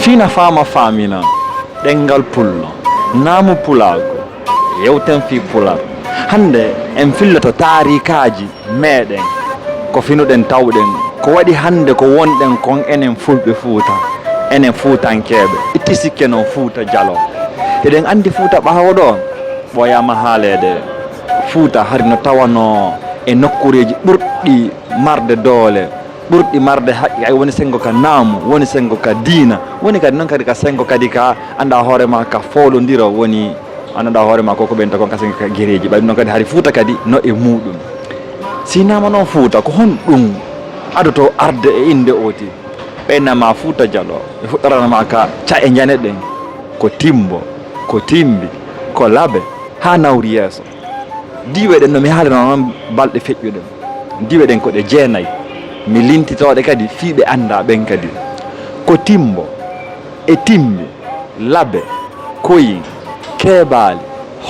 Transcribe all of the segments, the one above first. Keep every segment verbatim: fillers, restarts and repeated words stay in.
Fina faama faamina, ɗemngal pullo, naamu pulaagu, yewten fii pular. Hannde en filloto taariikaaji meeɗen, ko finuɗen tawɗen, ko waɗi hannde ko wonɗen kon enen fulɓe Fuuta, enen fuutankeeɓe, itti sikke non Fuuta Jaloo. Hiɗen anndi Fuuta ɓaawo ɗoo, ɓooyaama haaleede, Fuuta hari no tawanoo e nokkuureeji ɓurɗi marde doole, ɓurɗi marde haqqe, ay woni senngo ka naamu, woni senngo ka diina, woni kadi noon kadi ka senngo kadi ka anndaa hoore maa ka foolondiro, woni anndaa hoore maa ko ko ɓen tagon ka senngo ka gereeji, ɓay ɗum noon kadi hari Fuuta kadi no e muuɗum. Si naama noon Fuuta, ko honɗum adotoo arde e innde ooti? Ɓe naama Fuuta Jaloo, ɓe fuɗɗorana maa ka ca'e njane ɗen, ko Timbo, ko Timbi, ko Labe, haa nawri yeeso. Diiwe ɗen no mi haalirano noon balɗe feƴƴuɗe. Diiwe ɗen ko ɗe jeenay. Mi lintitooɗe kadi fii ɓe anndaa ɓen kadi. Ko Timbo, e Timbi, Labe, Koyin, Keebaali,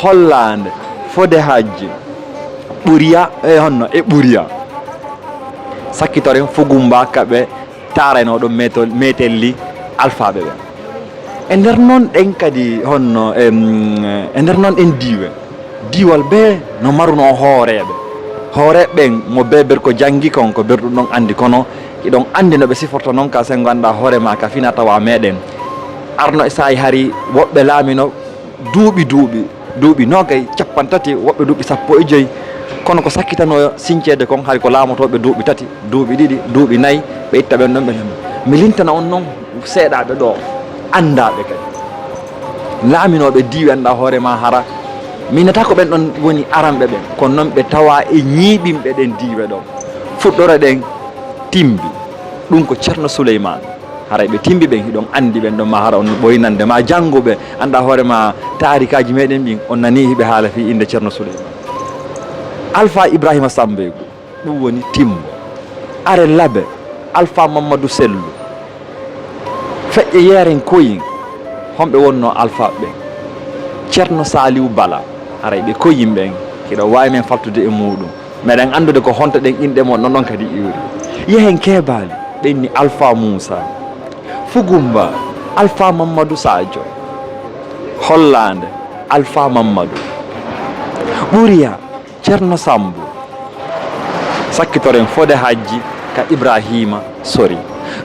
Hollaande, Fode Hajji, Ɓuriya, e honno, e Ɓuriya. Sakkitoren Fugumba kaɓe taaraynoo ɗon meetol-, meetelli alfaaɓe ɓen. E nder noon ɗen kadi honno, em, e nder noon ɗen diiwe, diiwal bee no marunoo hooreeɓe. Hooreeɓe ɓen mo beeber ko janngi kon, ko ber ɗum ɗon anndi, kono hiɗon anndi no ɓe siforto noon ka senngo anndaa hoore maa ka fina tawa meeɗen. Arno e saa'i hari woɓɓe laamino duuɓi, duuɓi, duuɓi noogay, cappanɗe tati, woɓɓe duuɓi sappo e joy. Kono ko sakkitanoo sinceede kon, hari ko laamotooɓe duuɓi tati, duuɓi ɗiɗi, duuɓi nayi, ɓe itta ɓen ɗon ɓe laamu. Mi lintana on noon seeɗaaɓe ɗoo, anndaaɓe kadi. Laaminooɓe diiwe anndaa hoore maa hara. Minnata ko ɓen ɗon woni aranɓe ɓen, kono noon ɓe tawa e ñiiɓinɓe ɗen diiwe ɗon. Fuɗɗoro ɗen Timbi, ɗum ko Ceerno Suleymaan. Haray ɓe Timbi ɓen, hiɗon anndi ɓen ɗon, ma hara on ɓooyi nande, ma jannguɓe, anndaa hoore maa taarikaaji meeɗen ɗin, on nanii hiɓe haala fii innde Ceerno Suleymaan. Alfaa Ibraahiima Sambeegu, ɗum woni Timbo. Are Labe, Alfaa Mammadu Sellu. Feƴƴe yeeren Koyin, honɓe wonnoo alfaaɓe ɓen? Ceerno Saaliwu Bala, haray ɓe Koyin ɓen, hiɗon waawi men faltude e muuɗum. Meɗen anndude ko honto ɗen inɗe mon ɗon ɗon kadi iwri. Yehen Keebaali, ɓe inni Alfaa Muusaa. Fugumba, Alfaa Mammadu Saajo. Hollaande, Alfaa Mammadu. Ɓuriya, Ceerno Sammbu. Sakkitoren Fode Hajji ka Ibraahiima Sori.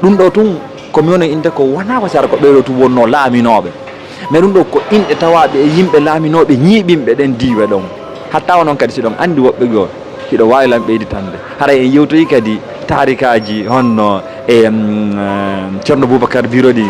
Ɗum ɗoo tun ko mi woni innde ko wonaa ko sara ko ɓee ɗoo tun wonnoo laaminooɓe. Mais ɗum ɗoo ko inɗe tawaaɓe e yimɓe laaminooɓe ñiiɓinɓe ɗen diiwe ɗon. Hatta onon kadi, si ɗon anndi woɓɓe goo, hiɗo waawi lan ɓeyditande. Haray en yewtoyi kadi taarikaaji honno e, mm, Ceerno Boubacar Biro ɗi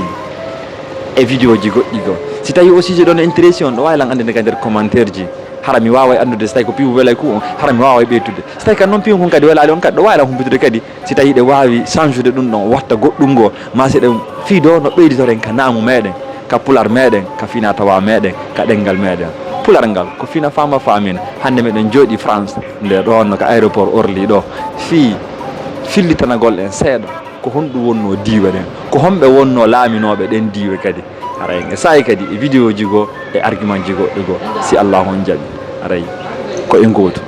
e vidéo ji goɗɗi goo. Si tawi o sujet ɗon intéressé on, ɗo waawi lan anndinde ka nder commentaire ji. Hara mi waaway anndude si tawi ko piiwu welay ku on, hara mi waaway ɓeydude. Si tawi kan noon piiwu kon kadi welaali on kadi, ɗo waawi lan humpitude kadi. Si tawii ɗe waawi change-ude ɗum ɗon, watta goɗɗum ngoo, maa si ɗen fii ɗoo no ɓeyditoren ka naamu meeɗen, ka pular meeɗen, ka fina tawa meeɗen, ka ɗemngal meeɗen. Pular ngal ko fina faama faamina. Hannde meɗen jooɗii France, nde ɗoo no ka aéroport Orly ɗoo, fii fillitanagol en seeɗa ko honɗum wonnoo diiwe ɗen, ko honɓe wonnoo laaminooɓe ɗen diiwe kadi. Haray en esaayi kadi e vidéo ji goo e argument ji goɗɗi goo, si Allaahu on jaɓii. Haray ko e ngootu.